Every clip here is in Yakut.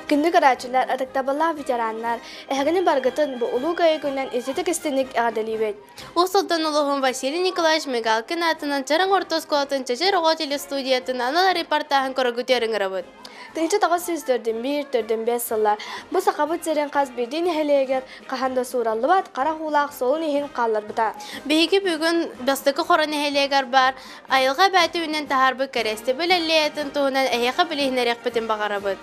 Күндү көрөөччүлэр, ытыктабыллаах ветераннар, эһигини барыгытын бу Улуу Кыайыы күнүнэн ититик-истиҥник эҕэрдэлиибит! Уус Алдан улууһун Василий Николаевич Мигалкин аатынан Чараҥ орто оскуолатын Чэчир оҕо телестудиятын анал репортаһын көрөргүтүгэр ыҥырабыт. 1941 төрдүн сыллар бу Сахабыт сирин хас биирдии нэһилиэгэр хаһан да суураллыбат харах уулаах суолун иһин хаалларбыта. Биһиги бүгүн Бастакы Хоро нэһилиэгэр баар айылҕа эбээтэ үүнэн таһаарбыт кэриэстэбил аллеятын туһунан эһиэхэ билиһиннэриэхпитин баҕарабыт.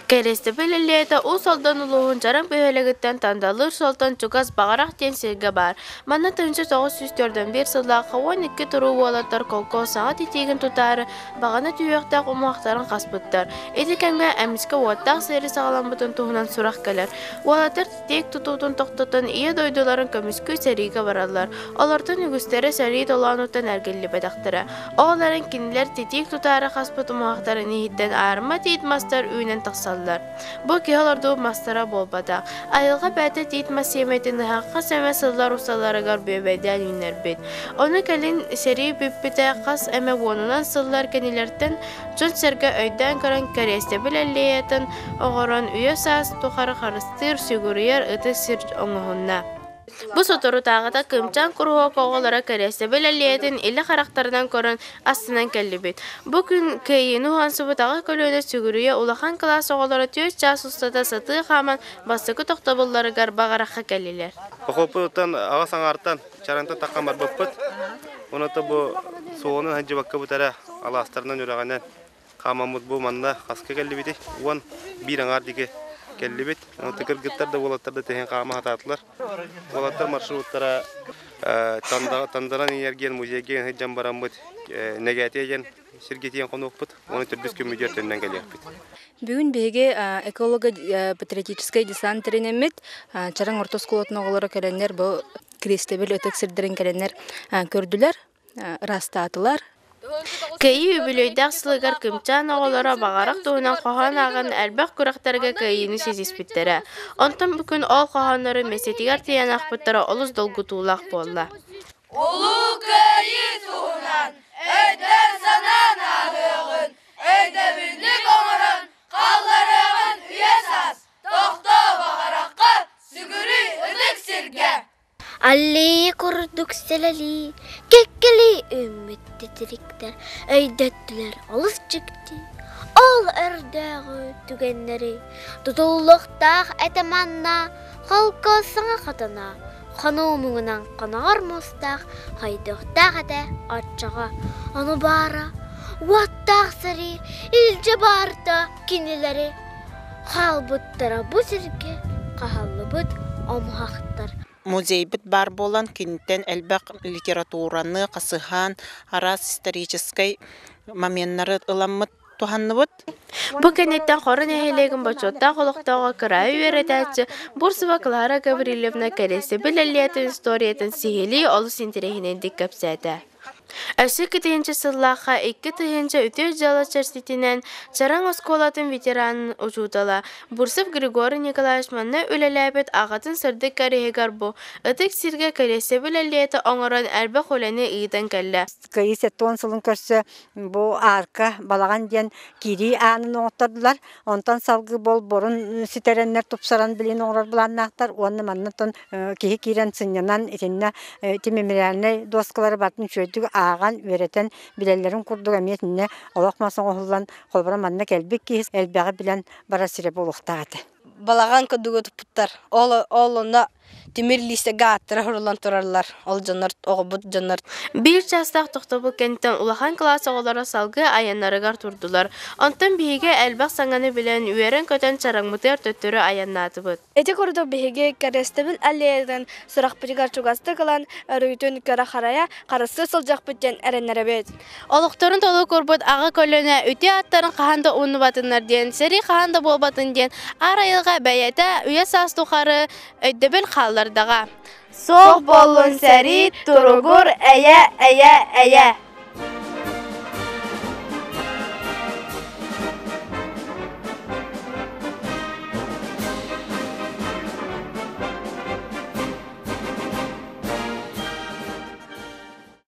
Кэриэстэбил аллеята Уус Алдан улууһун Чараҥ бөһүөлэгиттэн Тандалыыр суолтан чугас Баҕарах диэн сиргэ баар. Манна 1941 сыллаахха 12 туруу уолаттар колхоз саҥа титиигин тутаары баҕана түһүөхтээх умуһахтарын хаспыттар. Ити кэмҥэ эмискэ уоттаах сэрии саҕаламмытын туһунан сурах кэлэр. Уолаттар титиик тутуутун тохтотон Ийэ дойдуларын көмүскүү сэриигэ бараллар. Олортон үгүстэрэ сэрии толоонуттан эргиллибэтэхтэрэ. Ол эрэн кинилэр титиик тутаары хаспыт умуһахтарын иһиттэн аарыма тиит мастар үүнэн тахсаллар. Бу киһи олордубут мастара буолбатах. Айылҕа бэйэтэ тиит мас сиэмэтин ыһахха сэмэ сыллар усталарыгар бүөбэйдээн үүннэрбит. Ону кэлин сэрии бүппүтэ хас эмэ уонунан сыллар кэннилэриттэн дьон-сэргэ өйдөөн көрөн кэриэстэбил аллеятын оҥорон үйэ-саас тухары харыстыыр, сүгүрүйэр ытык сир оҥоһунна. Бу соторутааҕыта Кыымчаан куруһуок оҕолоро кэриэстэбил аллеятын илэ харахтарынан көрөн астынан кэллибит. Бу күн Кыайыыны уһансыбыт аҕа көлүөнэ сүгүрүйэ улахан кылаас оҕолоро 4 чаас устата сатыы хааман бастакы тохтобулларыгар Баҕарахха кэллилэр. Похуоппутуттан аҕа саҥаартан чарантан таххан барбыппыт. Онон бу суолунан сылдьыбаккабыт эрэ алаастарынан үрэҕинэн хаамаммыт бу манна хаска кэллибитий? 11 аҥаар диэки кэллибит. Кыргыттар да уолаттар да тэһин хаама сатаатылар. Уолаттар маршруттара Тандаран энергиян музейга сылдьан бараммыт Нэгээтиэ диэн сиргэ тиийэн хонуохпут. Уонна төрдүс күммүтүгэр төннөн кэлиэхпит. Бүгүн биһиги эколого-патриотическай десант тэринэммит Чараҥ орто оскуолатын оҕолоро кэлэннэр бу Кириэстэбил ытык сирдэрин кэлэннэр көрдүлэр, ыраастаатылар. Кыайыы үбүлүөйдээх сылыгар Кымчаан оҕолоро Баҕарах туһунан хоһоон ааҕан элбэх күрэхтэргэ кыайыыны ситиспиттэрэ. Онтон бу күн ол хоһооннору миэстэтигэр тиийэн аахпыттара олус долгутуулаах буолла. Улуу Кыайыы туһунан өйдөөн-санаан ааһыаҕын, өйдөбүнньүк оҥорон хаалларыаҕын үйэ-саас, тохтоо Баҕарахха, сүгүрүй ытык сиргэ! Аллея курдук сэлэлии, кэккэлии үүммүт титириктэр өйдөттүлэр олус дьикти, ол өрдөөҕү түгэннэри тутуллуохтаах этэ манна холкуос саҥа хотоно хонуу муҥунан хоноҕор муустаах хойдуохтаах этэ оччоҕо ону баара уоттаах сэрии илдьэ барда кинилэри хаалбыттара бу сиргэ хаһаллыбыт омуһахтар Музейбыт баар буолан киниттэн элбэх литератураны хасыһан араас историческай моменнары ыламмыт туһанныбыт. Бу кэнниттэн Хоро нэһилиэгин бочуоттаах олохтооҕо кыраайы үөрэтээччи Бурцева Клара Гаврильевна кэриэстэбил аллеятын историятын сиһилии олус интэриэһинэйдик кэпсээтэ. Өссө 2 сыллаахха 2 үтүө дьыала чэрчитинэн Чараҥ оскуолатын ветеранын учуутала Бурцев Григорий Николаевич манна үлэлээбит аҕатын сырдык кэриэһигэр бу ытык сиргэ кэриэстэбил аллеята оҥорон элбэх үлэни ыытан кэллэ. Кыайыы 70 сылын көрсө бу аарка балаҕан диэн киирии аанын оҥоттордулар. Онтон салгыы болборун ситэрэннэр тупсаран билин оҥорор былааннаахтар уонна манна киһи киирэн сынньанан итиннэ ити мемориальнай дуоскалары барытын үчүгэйдик ааҕан үөрэтэн билэллэрин курдук эмиэ итиннэ олох мас оҥоһуллан холобура манна кэлбит киһи элбэҕи билэн барар сирэ буолуохтаах этэ. Балаҕан курдугу туппуттар. Ол ол онно тимир лиистэгэ ааттара суруллан тураллар. Ол дьоннор оҕобут дьоннор. Биир чаастаах тохтобул кэнниттэн улахан кылаас оҕолоро салгыы айаннарыгар турдулар. Онтон биһиги элбэх саҥаны билэн, үөрэн-көтөн чараҥмытыгар төттөрү айаннаатыбыт. Ити курдук биһиги Кэриэстэбил аллеятын сурахпытыгар чугастык ылан, өрүүтүн көрө-харайа, харыстыы сылдьыахпыт диэн эрэннэрэбит. Олохторун толук курбут аҕа көлүөнэ үтүө аттарын хаһан да умнубатыннар диэн, сэрии хаһан да буолбатын диэн аар айылҕа бэйэтэ үйэ-саас тухары өйдөбүл хааллардаҕа. Суох буоллун сэрии, туругур, эйэ, эйэ, эйэ!